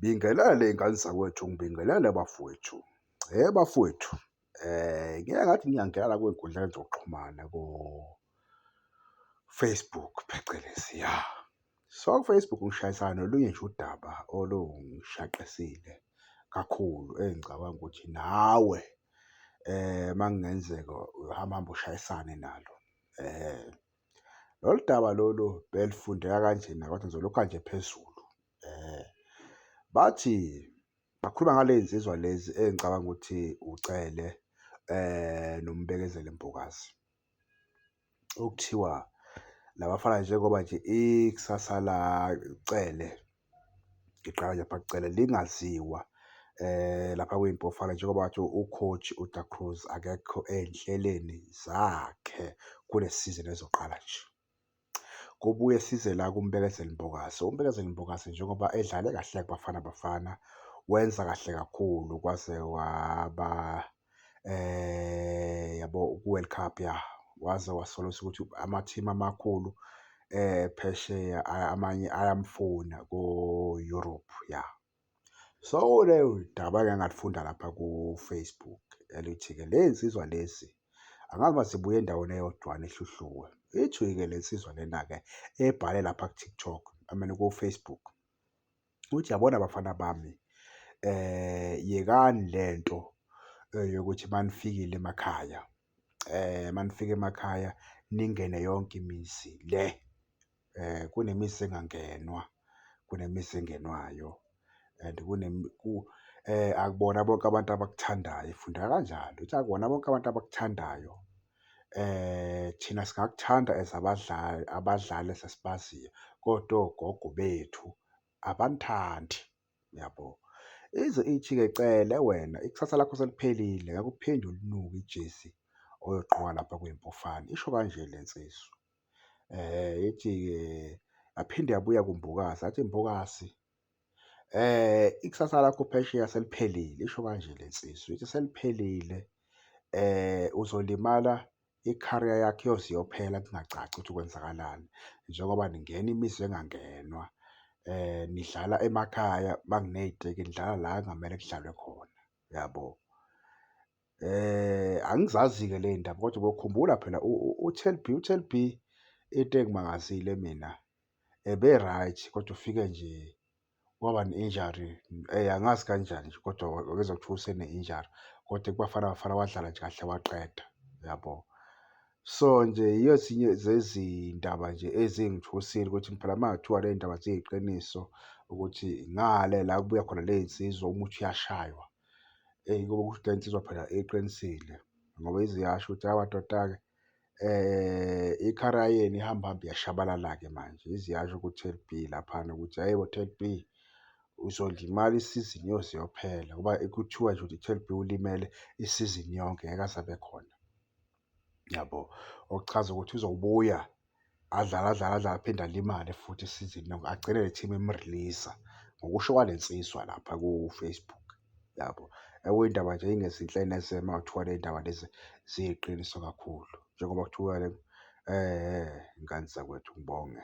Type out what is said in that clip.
Bingelele y'ngane zakwethu, ngibingelele bafowethu. Hhe bafowethu, ngike ngathi ngiyangena la kwiy'nkundleni zokuxhumana ko-Facebook phecelezi, ya. So, ku-Facebook ngishayisana nolunye nje udaba olungishaqisile kakhulu engicabanga ukuthi nawe uma kungenzeka uhamba uhambe ushayisane nalo. Lolu daba lolu belifundeka kanjena, kodwa ngizolukha nje phezulu. Bathi bakhuluma ngale nsizwa lezi engicabanga ukuthi uCele noMbekezeli Mbokazi, okuthiwa la bafana njengoba nje ikusasa laCele, ngiqala lapha kuCele lingaziwa lapha kwiMpofana njengoba kade u-coach uDa Cruz akekho ey'nhlelweni zakhe kule sizini ezoqala nje. Kubuye size la kuMbekezeli Mbokazi, uMbekezeli Mbokazi njengoba edlale kahle kuBafana Bafana, wenza kahle kakhulu kwaze waba yabo ku-World Cup ya, waze wasolisa ukuthi amathimu amakhulu phesheya amanye ayamfuna ko-Europe, ya. So, leyo daba engake ngalifunda lapha ku-Facebook elithi-ke ley'nsizwa lezi, angazi noma zibuya endaweni eyodwana eHluhluwe. Ithi-ke le nsizwa lena-ke ebhale lapha ku-TikTok, I mean ku-Facebook, uthi yabona bafana bami, yekani lento yokuthi uma nifikile emakhaya, uma nifika emakhaya ningene yonke imizi le. Kunemizi engangenwa, kunemizi engenwayo and akubona bonke abantu abakuthandayo, ifundeka kanjalo, ithi akubona bonke abantu abakuthandayo. Thina singakuthanda as abadlali, abadlali esesibaziyo, kodwa ogogo bethu abanithandi, yabo. Ize ithi-ke Cele wena ikusasa lakho seliphelile, ngeke uphinde ulinuke ijezi oyogqoka lapha kwiMpofana, isho kanje le nsizwa. Ithi-ke yaphinde yabuya kuMbokazi, yathi Mbokazi, ikusasa lakho phesheya seliphelile, isho kanje le nsizwa, ithi seliphelile, uzolimala i-career yakho iyoze iyophela kungacaci ukuthi kwenzakalani. Njengoba ningena imizi engangenwa, nidlala emakhaya uma kuney'teki nidlala la ekungamele kudlalwe khona, yabo. Angizazi-ke ley'ndaba kodwa ubokhumbula phela u-Tel_B, u-Tel_B into engimangazile mina ebe-right kodwa ufike nje waba ne-injury, angazi kanjani nje kodwa ngezwa kuthiwa usene-injury, kodwa kuBafana Bafana wadlala nje kahle waqeda, yabo. So nje yiyo ezinye zezindaba nje ezingithusile ukuthi phela uma kungathiwa ley'ndaba ziyiqiniso ukuthi ngale la kubuya khona ley'nsizwa umuthi uyashaywa. Eyi kube kusho ukuthi le nsizwa phela iqinisile ngoba ize iyasho ukuthi hhayi madoda-ke i-career yenu ihamba ihambe iyashabalala-ke manje. Ize iyasho ku-Tel_B laphana ukuthi hhayi bo Tel_B, uzolimala isizini iyoze iyophela ngoba kuthiwa nje ukuthi u-Tel_B ulimele isizini yonke ngeke aze abe khona, yabo. Okuchaza ukuthi uzobuya adlale, adlale, adlale aphinde alimale futhi isizini yonke, agcine le team imu-release-a ngokusho kwale nsizwa lapha ku-Facebook, yabo. Okuyindaba nje ey'ngezinhle neze uma kungathiwa ley'ndaba lezi ziyiqiniso kakhulu, njengoba kuthiwa ngane zakwethu ngibonge.